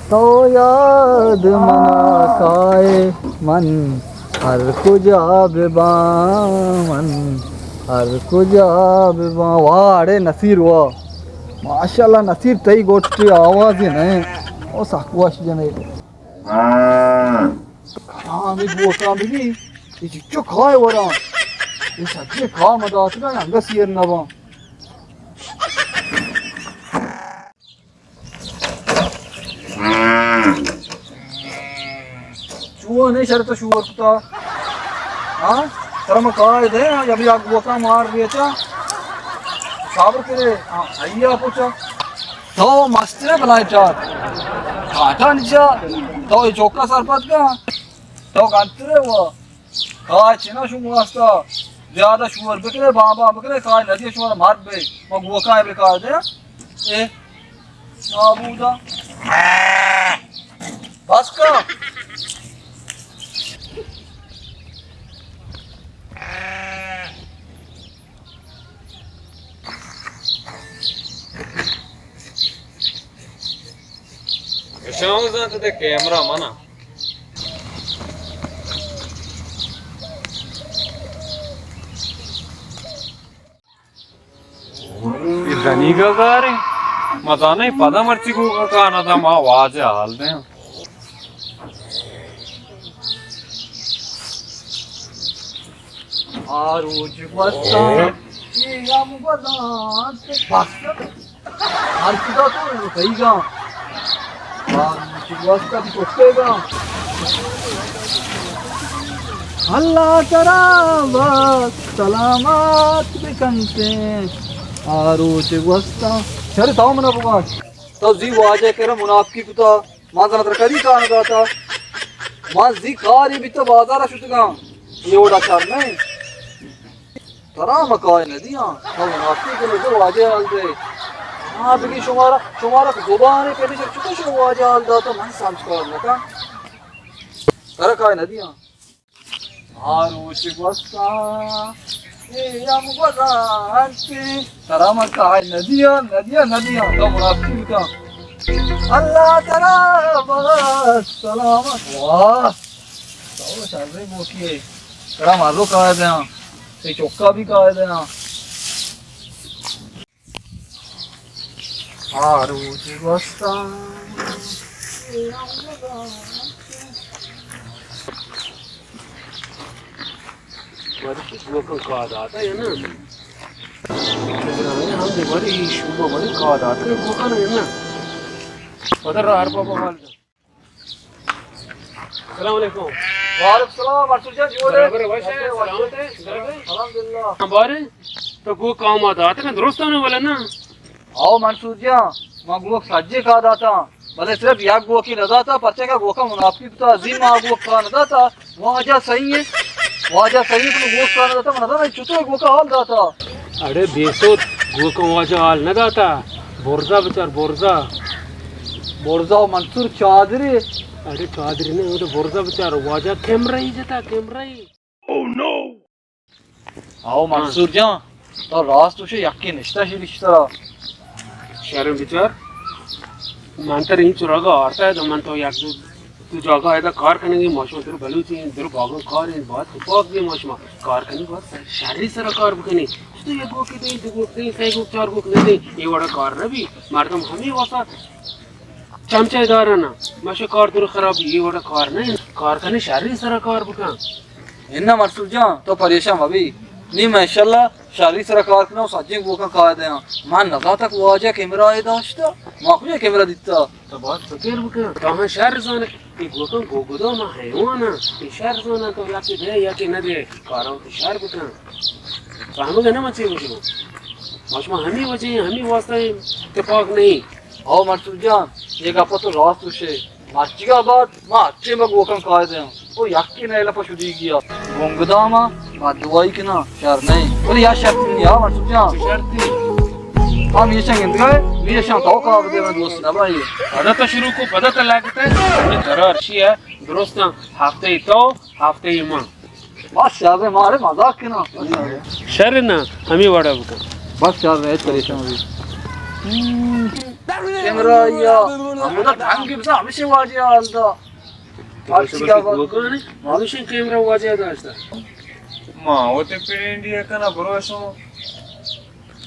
تو یاد منا کائے، من ہر کجا بباں، من ہر کجا بباں۔ واہ، اڑے نصیر واہ۔ ماشاءاللہ نصیر، تئی گوٹے آوازے نہ ایں۔ او سک وش جنے۔ کاں ہمے گوکاں ببی، اے چچو کائے وراں۔ اے سجے کاہ ما داتگاں، انگت سیر نہ باں۔ چون اے شر تو شور کتا؟ ہاں؟ ترا ما کائے دے، ہاں، یا بیا گوکا مار ریچا۔ صبر کرے، ہاں، آئیا پوچا۔ تو مسترے بلائیں چار۔ کاٹا نچا، تو اے چوکا سرپد کا۔ تو گنترے ہوا۔ کائے چنا شما واسطہ زیادہ شور بکنے، بام بام بکنے، کائے ندی شما مار بے۔ ما گوکا بے کار دے۔ اے نابودا۔ بس کا۔ اشاں زانت تے کیمرہ منا۔ اے دنیگا گاریں۔ مزانہ پدا مرچی گوکا کانا دا ما واجہ حال دیں۔ آ روچ گوستاں، اے ہم گوزانت۔ بس۔ ہر کجا تو رہیگا۔ آ روچ گوستاں، تو کٹے گا۔ اللہ ترا بس سلامت بکنتے۔ آ روچ گوستاں۔ شر تو منا بگاش۔ تو زی واجہ کرا منافقی کتا۔ ما زاناں ترا کدی کار نہ داتا۔ ما زی کاری بیتا بازارا شتگاں۔ اے وڑا شر نہ ایں۔ ترا ما کار نہ دیاں۔ تو منافقی کنے، تو واجہ حال دے۔ ہاں، بگی شمارا، شمارا زبانے کنے، چطور شما واجہ حال داتا، من سمجھ کار نہ کن۔ ترا کار نہ دیاں۔ آ روچ گوستاں، اے ہم گوزانت۔ ترا من کار نہ دیاں، نہ دیاں، نہ دیاں۔ تو منافقی بکن۔ اللہ ترا بس سلامت۔ واہ۔ تو شریں گوکے ئے۔ ترا مارو کار دیاں۔ تئی چکا بھی کار دیاں۔ آ روچ گوستاں۔ وری گوکاں کار داتا یا نا؟ ہم دے وری شوبا وری کار داتا گوکاں یا نا؟ پدا راہ ہر بابا حال۔ السلام علیکم۔ وعلیکم السلام، منصور جان، جوڑ ئے؟ برابر ئے، وش ئے، سلامت ئے، درد ئے؟ الحمدللہ۔ ہاں، بارے، تو گوکاں ما داتگ، درستاں ولا نا؟ او منصور جان، ما گوک سجے کار داتاں، بلے صرف یک گوکے نہ داتا، پرچہ کہ گوکاں منافقی بوتا، زی ما گوک کار نہ داتا۔ واجہ صحیح ئے، واجہ صحیح ئے، تو گوک کار نہ داتا، من نزاناں چطور گوکا حال داتا۔ اڑے بے سود، گوکاں واجہ حال نہ داتا، برزا بچار، برزا۔ برزا و منصور چادری۔ اڑے چادری نہ، او تو برزا بچار، واجہ کیمرہ ہی جتا، کیمرہ ہی۔ آو منصور جان، تو راست گوشے، یکے نشتہ شی ریش ترا۔ شریں بچار، من تر این چراغا آرتا ہے، تو من تو یک دو، دو جاگہ ایدا کار کنگی، ما شما در بلوچی، در باغاں کار ہیں، باید تپاک بھی ما شما کار کنی، باید شری سرا کار بکنی۔ تو یک گوکی دیں، دو گوک دیں، سہ گوک، چار گوک نہ دیں، یہ وڑا کار نہ بھی۔ مردم ہمیں واسطہ چمچہ دارن، مشے کار در خراب، یہ وڑا کار نہ، کار کنی شری سرا کار بکن۔ انا منصور جان، تو پریشان مبی۔ نی من انشاءاللہ شری سرا کار کناں و سجیں گوکاں کار دیاں۔ من نزانتگ واجہ کیمرہ ء داشتہ، ما کجا کیمرہ دیتا؟ تو باز فکر بکن، تو ہم شر زانے، اے گوکاں گو گدام حیوان اں، اے شر زانے تو یا کہ دے یا کہ نہ دے، کاراں تو شر بکن۔ فہمگ نہ من چے گوشگاں؟ ما شما ہمے وجہ ایں، ہمے واسطہ ایں، اتفاق نہیں۔ او منصور جان، یہ گپا تو راست گوشے۔ مرچیگا بعد ما ہرچی ما گوکاں کار دیاں۔ او یکی نہ لپا شدیگی ء۔ گنگدام ء بددعائی کناں، شر نہ ایں۔ بلے یا شرط نہیں، ہاں منصور جان۔ چی شرطی؟ ہم یہ شنگ اندگا ہے، یہ شان تو کار دے، من دوست نہ بھائی۔ پدا تو شروع کو، پدا تو لگتے۔ قرار شی ہے، درستاں ہفتے تو، ہفتے من۔ بس شر ہے، مارے مذاق کناں۔ شر نہ، ہمیں وڑا بکن۔ بس شر ہے، پریشان بھی۔ کیمرہ یا ہمودا تنگ بزاں ہمیشہ واجہ حال دا۔ ہرچی کہ بگوانی، ہمیشہ کیمرہ واجہ داشتہ۔ ما وتی پینڈی کنا برو شما۔